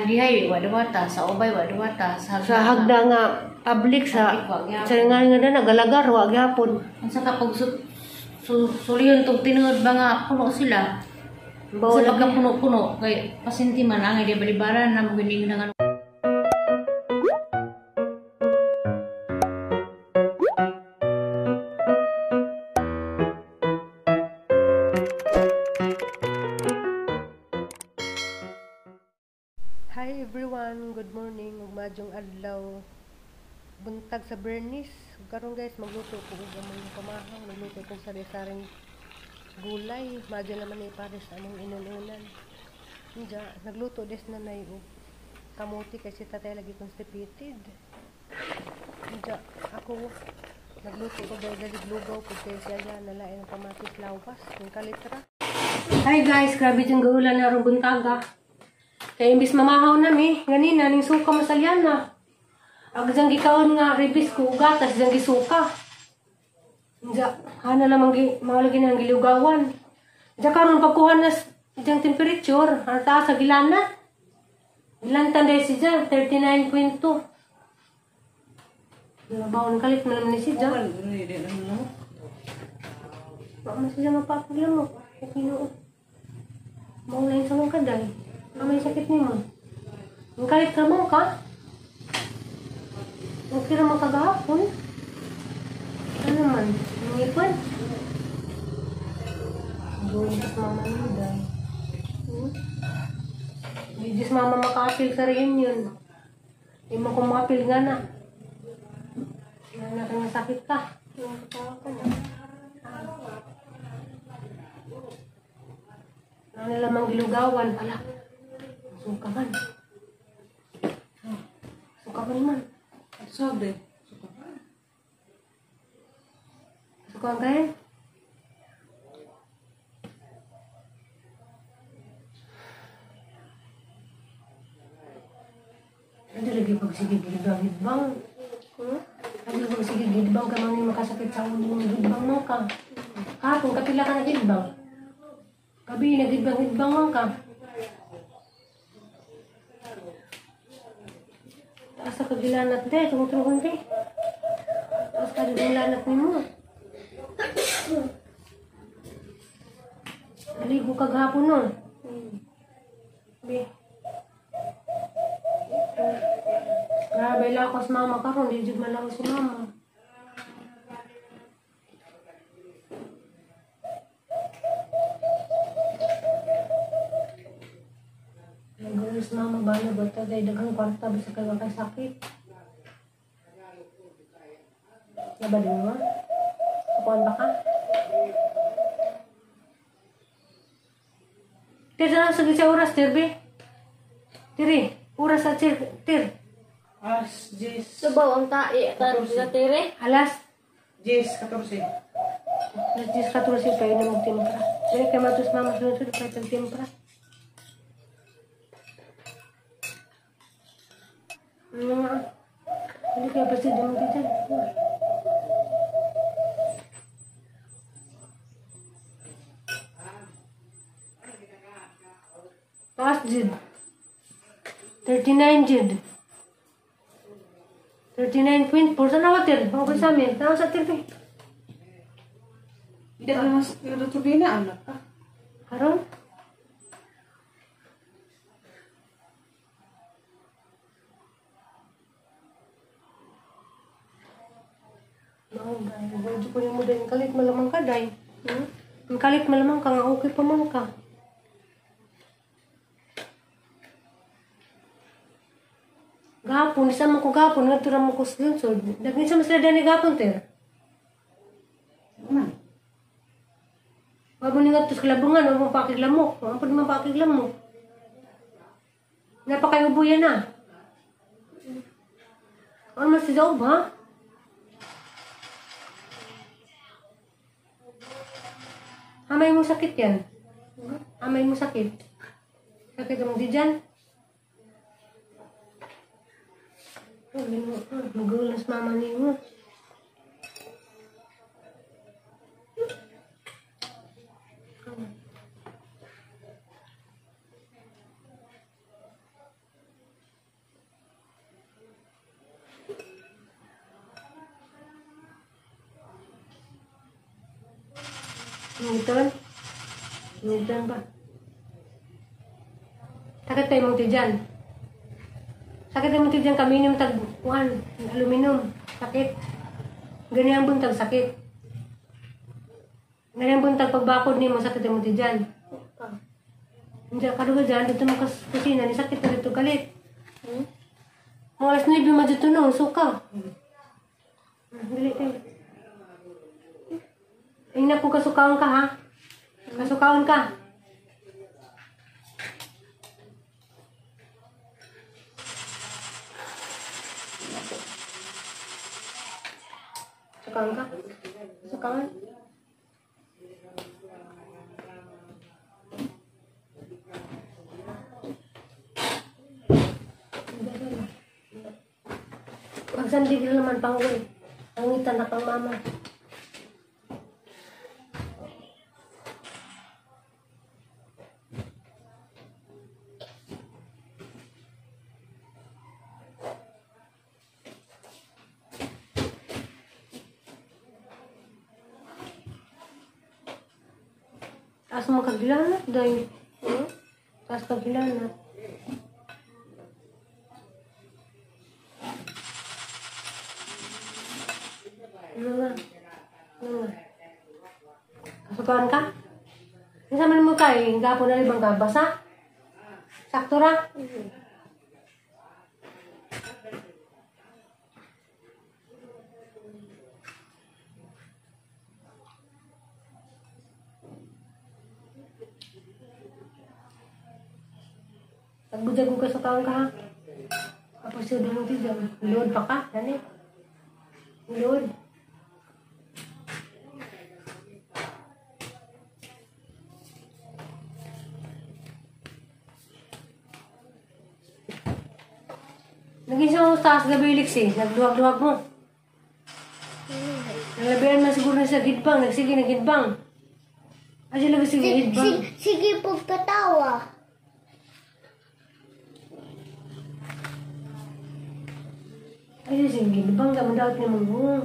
Dihay wa duwata, sa Ubay wa duwata, sa Sa hagda nga public sa sa nga nga na galagar wa gyapon. Unsa ka pag suliyon tong tinuod ba nga puno sila. Bawal sa pagka puno-puno kay pasinti man ang di balibaran na mugining na. Hi everyone, good morning ug maayong adlaw. Buntag sa Bernice. Karon guys, magluto ko og among pamahaw, nagluto ko sari-saring gulay, maayo naman ni pares sa among inununan. Unya, nagluto des nanay og kamote kay si tatay lagi constipated. Unya, ako nagluto ko dahil lugaw pud kay siya nalain ang kamatis lawas, yung kalitra. Hi guys, grabe yung gaulan na rong buntaga. Kaya imbis mamahaw nami, ganina, ning suka masalyana. Ag diyang gikaon nga ribis ko gatas diyang gisuka. Diya, hana lamang maulagi na ang gilugawan. Diya karon pagkuha na diyang temperature, ang taas sa gilana. Gilantan dahil si diya, 39.2. Nabaon kalit man naman ni si diya. Baka man siya mapapaglamok. Ginoo. Maulain sa mong kaday. May sakit ni mo. Ang kalit ka mo ka? Okay ra man kagahapon. Ano man? Nangipon? Gawin mama ni day. Hindi Diyos mama makaapil sa reunion. Hindi mo kumapil nga na. Nga na sakit ka. Ano lamang gilugawan pala. Suka man. Suka man man. Sabi. Suka kayo? Ano lagi pag sige gidbang-gidbang? Ano pag sige gidbang ka man yung makasakit sa ulo ng gidbang mo ka? Kahapon kapila ka na gidbang? Gabi na gidbang-gidbang mo ka? Taas sa kagilanat de, tungtungkon de. Taas ka gilanat ni mo. Naligo ka gahapon nun. Be. Grabe lakos mama karon, di jud malakos si mama. Nagawis mama ba na bata dahil daghang kwarta bisa kay wakay sakit. Nabadin mo? Kapuan ba ka? Tir, na sa siya oras, tir, be? Tiri, oras sa tir, tir. Alas, 10. Subaw ang tae, sa tire? Alas? 10:14. Alas 10:14 pa yun na magtimpra. Dili kay matos mama sa lungsod, pa yung timpra. Ano nga? Hindi kaya basta di mo dito. Taas, Jid. 39, Jid. 39.4. Saan ako, Tir? Ako sa amin. Saan ako sa Tir, pe? Hindi ka naman sa turbina, anak ka. Karon? Medyo ko mo din. Kalit malamang ka, day. Kalit malamang ka nga, okay pa man ka. Gapon, isa man ko gapon, nga tura mo ko sa lungsod. Dagin sa masila dani gapon, ter. Ano? Wag mo ni nga tos kalabungan, wag mo pakiglamok. Wag mo pakiglamok. Napakayubo yan na. Ano man si Zaob, ha? Amay mo sakit yan. Amay mo sakit. Sakit mo di dyan. Oh, magulas mama niyo. Ngiton? Ngiton ba? Sakit tayo mong tiyan. Sakit tayo mong tiyan. Kaminom tag kuan, aluminum. Sakit. Ganyan buntag sakit. Ganyan buntag pagbakod nimo sakit tayo mong tiyan. Hindi kaduga dyan, dito mo kusina, ni sakit na dito galit. Mga alas 9 ma dito no, suka. Dili tayo. Ay naku, kasukaon ka ha. Kasukaon ka. Sukaon ka? Sukaon? Pagsandig na naman panggoy. Angitan na kang mama. Taas mo kagilanat, day. Taas kagilanat. Ano nga? Ano nga? Kasukaan ka? Isa man mo kay, gapon na libang ka, basa? Sakto ra? Pagbudya ko kasukaan ka ha? Tapos yung dulong tiyan, load pa ka? Dani? Load. Naging siya mo taas gabi eh. Nagduwag-duwag mo. Nalabihan man siguro na siya gidbang. Nagsige na gidbang. Ay sila sige gidbang. Sige po katawa. Ay sige gidbang. Kamu daot niya mong.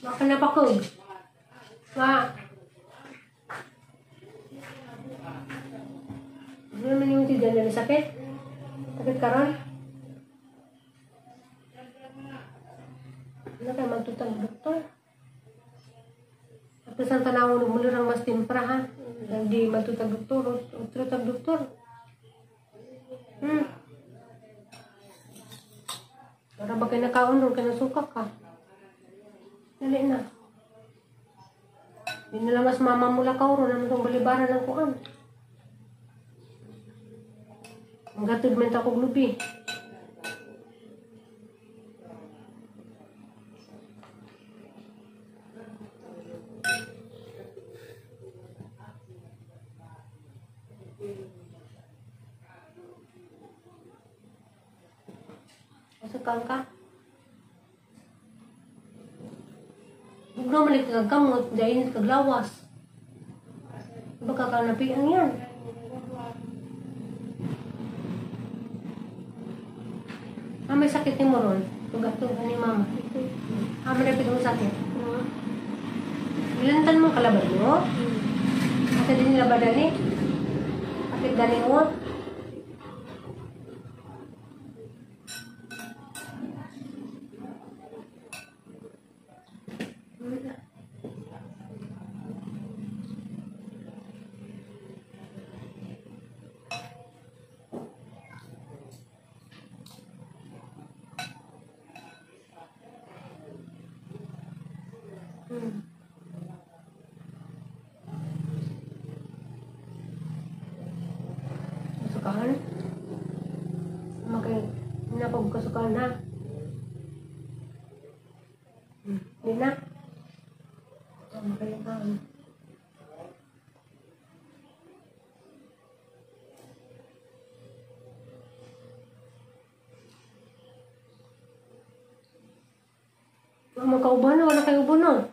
Maka napakog. Ma. Ano naman yung tiyan na sakit? Sakit karon? Ano kayo magtutang doktor? Tapos ang tanaw mo lang mas timpra ha? Hindi matutang doktor. Otro tag doktor. Para ba kayo nakaon ron? Kaya nasuka ka. Dali na. Hindi na lang mas mama mula ka ron. Ano itong balibaran ng kuan? Ang gatod man ta kog lubi. Masukan ka? Bugnaw man kag kamot, dainit kag lawas. Baka ka napiang yan. Ah, may sakit ni mo ron. Tugat-tugan ni mama. Ah, may napit mo sakit. Ilantan mo kalabad mo? Asa din nila ba dani? Sakit dani mo? Kasukahan? Makay na pag kasukahan ha? Hindi na? Makay na. Magkaubo na, wala kayo ubo no?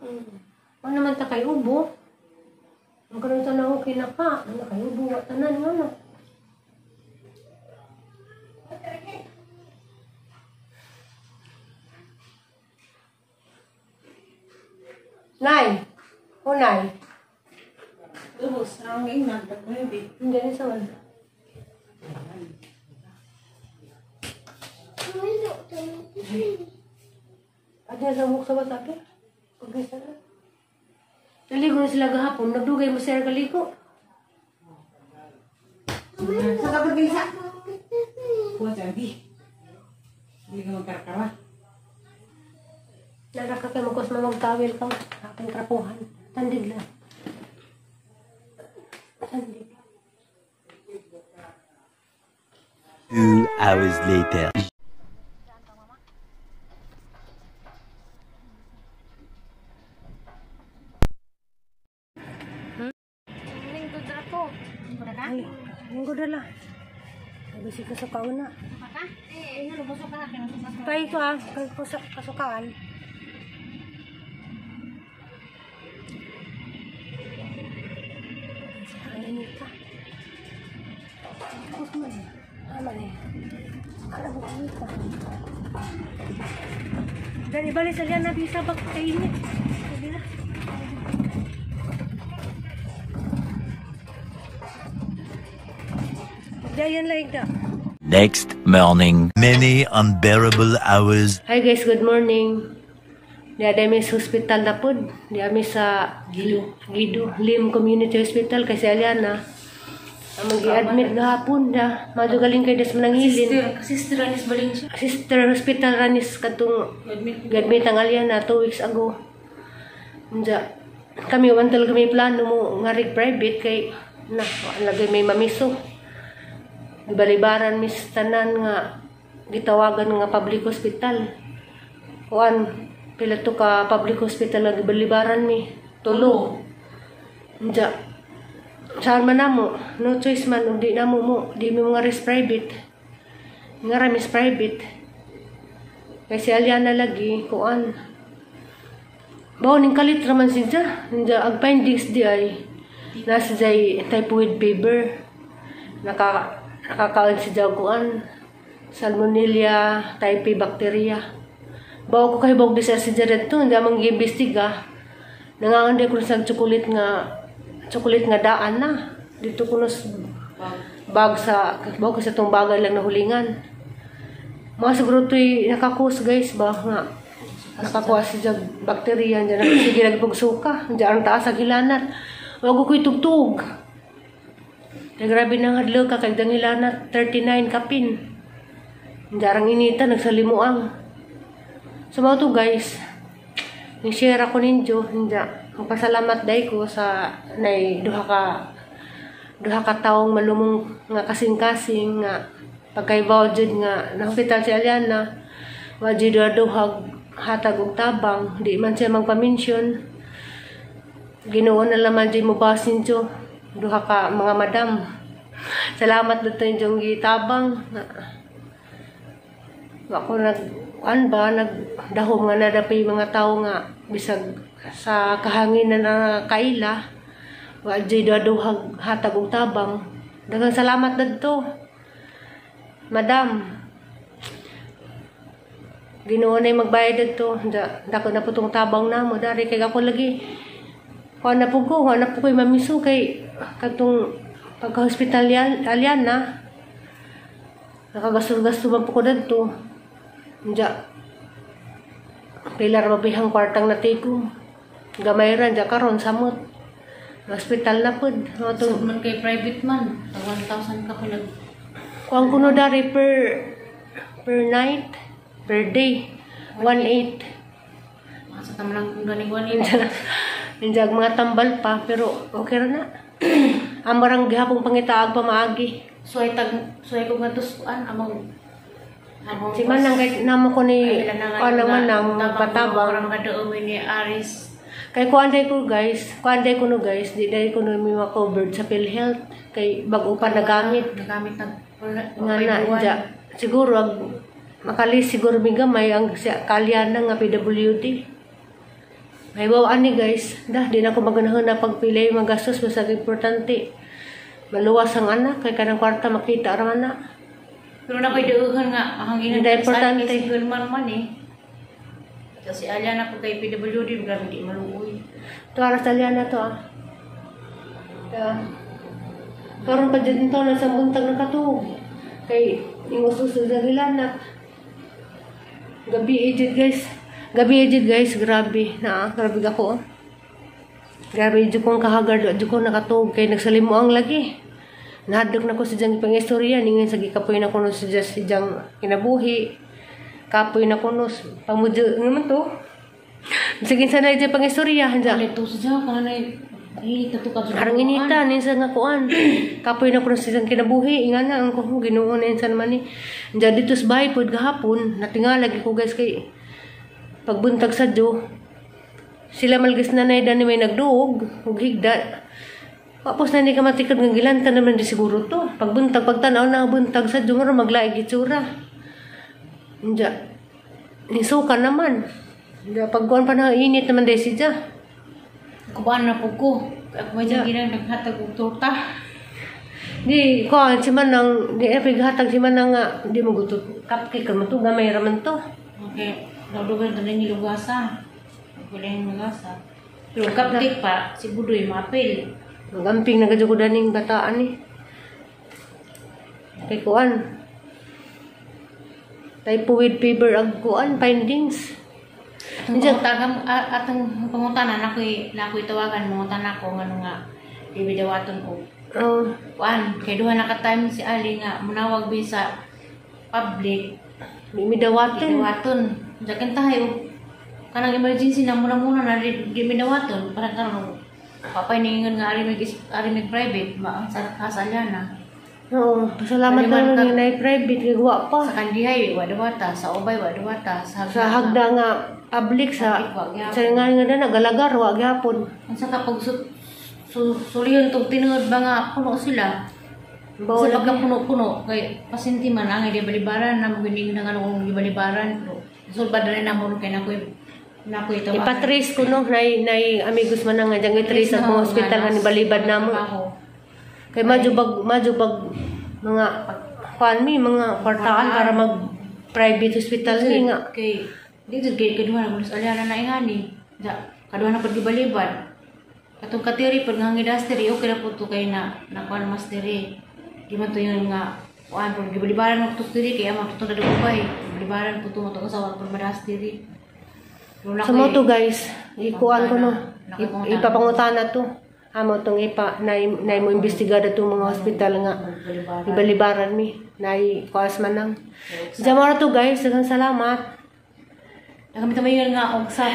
Wala naman ta kayo ubo. Ang karoon ta na okay na ka. Wala kayo ubo, wala tanan nga no. Nay. O nay. Ubos, ang ingnan, tag-9. Hindi na sa wala. Ada sa mukha sa WhatsApp eh. Pag-isa na. Naligo na sila gahapon. Nagdugay mo siya kaliko. Sa kapag isa. Kuha jadi. Hindi ka magkarkara. Naraka kayo magkos mamagtawil ka. Ating krapuhan. Tandig lang. Tandig. 2 hours later. Linggo dala. Bisi kasukaan na. Kay ko ah, kay ko sa kasukaan. Anita. Kusman. Aman eh. Alam mo Anita. Dali bali sa liyan na bisa bak kainit. Sabi na. Dayan like that. Next morning, many unbearable hours. Hi guys, good morning. Di mi sa hospital na pod. Di ami sa Gido, Gido Lim Community Hospital kasi Aliana. Among gi-admit gahapon da. Madyo galing kay des manangilin. Sister Anis Valencia. Sister Hospital ranis katong gi-admit ang Aliana 2 weeks ago. Unja kami wan talaga may plano mo ngarig private kay na lagay may mamiso. Balibaran mis tanan nga gitawagan nga public hospital. Kuan pila to ka public hospital nga gibalibaran mi tulo. Unja saan man namo, no choice man ug di namo mo, di mi mga res private. Nga ra mis private. Kay si Aliana lagi kuan. Bao ning kalit ra man siya. Unja ag findings di ay nasa jay typhoid fever. Nakakaon si kuan Salmonella typhi bacteria. Bawo ko kahibog di sa si Jared to, hindi amang giimbestiga. Nanganganday ko sa chocolate nga daan na. Dito ko nos bag sa bawo ko sa tong bagay lang nahulingan. Mga siguro to'y nakakus guys ba nga nakakuha si jag bakterya diyan sige nagpugsuka diyan ang taas sa hilanat. Wag ko tugtog. Grabe na hadlo ka kay dangilanat 39 kapin. Jarang inita nagsalimuang. So mao to guys. Ni share ako ninyo, hindi magpasalamat dai ko sa nay duha ka taong malumong nga kasing-kasing nga pagkaibaw jud nga na hospital si Aliana. Wa jud duhag hatag og tabang, di man siya magpa-mention. Ginoo na laman jud mo basin ninyo. Duha ka mga madam. Salamat dito yung gitabang. Ako nag an ba nagdahom nga nadapay mga tao nga bisag sa kahanginan na kaila wa jud duhag hatag og tabang. Daghang salamat dadto. Madam. Ginoo na magbayad dadto. Dako na putong tabang namo dari kay ako lagi. Kuha na po ko, kuha na po ko'y mamiso kay katong pagka-hospital Aliana. Nakagasto-gasto man po ko dadto. Diya, pila ra mabihang kwartang natigo. Gamay ra, diya karon samot. Hospital na pod. Sud man kay private man, 1,000 ka pa nag. Kuang kuno dari per night, per day, 1,800. Sa tamlang kung ganing 1,800. Ninjag mga tambal pa, pero okay ra na. Amarang gihapong pangitaag pa maagi. Suway ko nga tuskuan among si Manang kay namo ko ni kuan nang Manang patabang. Parang kadauwi ni Aris. Kay kuan day ko guys, kuan day ko no guys, di day ko no may ma-covered sa PhilHealth kay bag-o pa nagamit. Nagamit nag nga na inja. Siguro ag makalis siguro mi gamay ang kalyana nga PWD. May bawaan ni guys, dah di na ko maganahon na pagpili magastos basta importante. Maluwas ang anak kay kanang kwarta makita ra man na. Pero na ko'y dauhan nga hanginan Hindi importante. Single man man eh. Kasi Aliana po kay PWD, grabe di maluoy. Ito aras Aliana to ah. Ito. Karon pa dyan to nasa buntag ng katuog. Kay ingos-usod sa gilanat. Gabi ejid guys. Gabi ejid guys, grabe na grabe ako. Grabe jud kong kahagard, jud ko nakatuog kay nagsalimuang lagi. Nahadlok na ko sa diyang pangistorya, ningon sa gikapoy na kuno sa diyang kinabuhi. Kapoy na kuno pamudyo naman to. Sige sa na diyang pangistorya, hanja. Ito sa dyan, kananay init na to ka. Arang inita nin sa nga kuan. Kapoy na kuno sa diyang kinabuhi, inga na ang ko Ginoo na insan man ni. Diyan dito sa bahay pod gahapon, natingalag ko guys kay pagbuntag sa Diyo. Sila malgis na nay dani may nagduog ug higda. Tapos na ni ka matikod nga gilanta naman di siguro to. Pagbuntag pagtanaw na buntag sa Diyo mura maglaig itsura. Diya. Nisuka naman. Diya pagkuan pa na init naman dai siya. Kubaan na po ko. Ako may dyan ginang naghatag og torta. Di kuan si manang di pighatag si manang nga di mo gutot cupcake man to gamay ra man to. Okay. Dawdogan to ninyo lugasa. Wala yung lugasa. Pero cupcake pa, si Budoy maapil. Magamping na gadyo ko daning bataan ni. Kay kuan. Typhoid fever ag kuan findings. Atong pangutagan, atong pangutanan ako'y tawagan mangutan ako ngano nga ibidawaton og kuan kay duha na ka time si Ali nga munawag bi sa public Di midawaton. Bidawaton. Jakin tayo kanang emergency na muna-muna na di midawaton para karon papay ningon nga ari mig private maang sa kasalyana. Oo, pasalamat na lang na private kay wa pa. Sa kandihay wa dawata, sa ubay wa dawata, sa hagda nga public sa sa nga nga na galagar wa gyapon. Unsa ka pag suliyon tog tinuod ba nga puno sila? Sa pagka puno-puno kay pasinti man ang di balibaran na magining na nga kung gibalibaran pero sulbad na namo kay nakoy tawagan. Ipatrace ko no nay amigos man nga diyang i-trace sa mga hospital nga nibalibad namo. Kay madyo bag mga kuan mi mga kwartaan para mag private hospital ni nga. Kay dito kay kaduha na sa aliana na ingani. Da kaduha na pud gibalibad. Katong katiri pud nga ngidasteri okay ra pud to kay na nakuan masteri. Di man to yun nga kuan pud gibalibaran og tusteri kay amang tutong dadugay. Gibalibaran pud to usawa pud madasteri. Sa mo to guys, ikuan ko no. Ipapangutana to. Amo tong ipa nay mo imbestigado tong mga hospital nga ibalibaran mi nay kuas man nang. Jamara to guys, daghang salamat. Kami tamayon nga og sa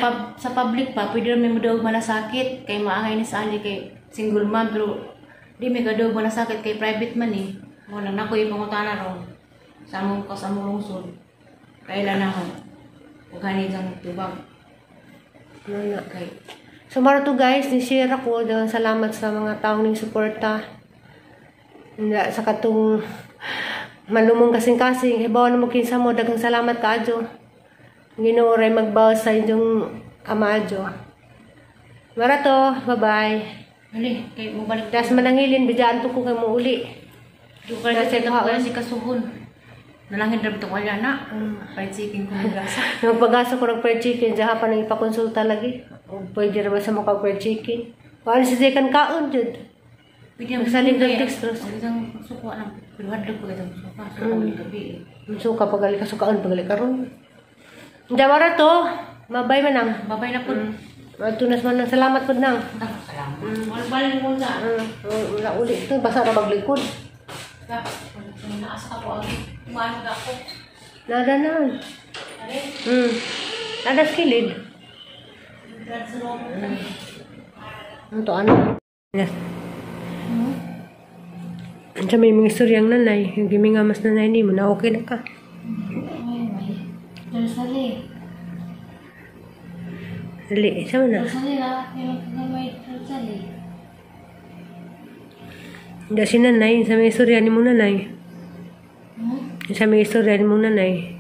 public pa pwede ra mi modaog malasakit kay maangay ni sa Ali kay single mom pero di mi kadog malasakit kay private man eh. Mo lang nako ipangutana ron sa among ko sa among lungsod. Kailan na ho. Ug gani jang tubag. Ano kay So mara to guys, ni-share ako. Daghang salamat sa mga taong ning suporta. Sa katong malumong kasing-kasing. Hibaw na mo kinsa mo. Daghang salamat kaadyo. Ginoo ray magbawas sa inyong amadyo. Mara to, bye-bye. Ali, kay mo balik. Das manangilin, bidyan to ko kay mo uli. Duka na si kasuhon. Nalangin ra bitong wala na. Fried chicken ko nagasa. Nagpagasa ko ng fried chicken, diha pa nang ipakonsulta lagi. O pwede ra ba sa mukha fried chicken? Paano si Zekan kaon jud? Magsalig ng dextrose. Isang suka lang. Pero hadlok pa kitang suka. Suka ni gabi. Suka pagali ka sukaon pagali karon. Jawara to. Mabay man ang. Babay na pud. Matunas man ang. Salamat pud nang. Salamat. Wala mo na. Wala uli to basta ra maglikod. Naasa ka po. Kumain ka ako. Nada na. Nada sa kilid. Ano to ano? Yes. Sa may mga istoryang nanay, yung gimingamas nanay ni mo na okay na ka. Tersali. Dali, sama na. Tersali na. Yung gamay tersali. Hindi si nanay, sa may istorya ni mo nanay. Sa may istorya ni mo nanay.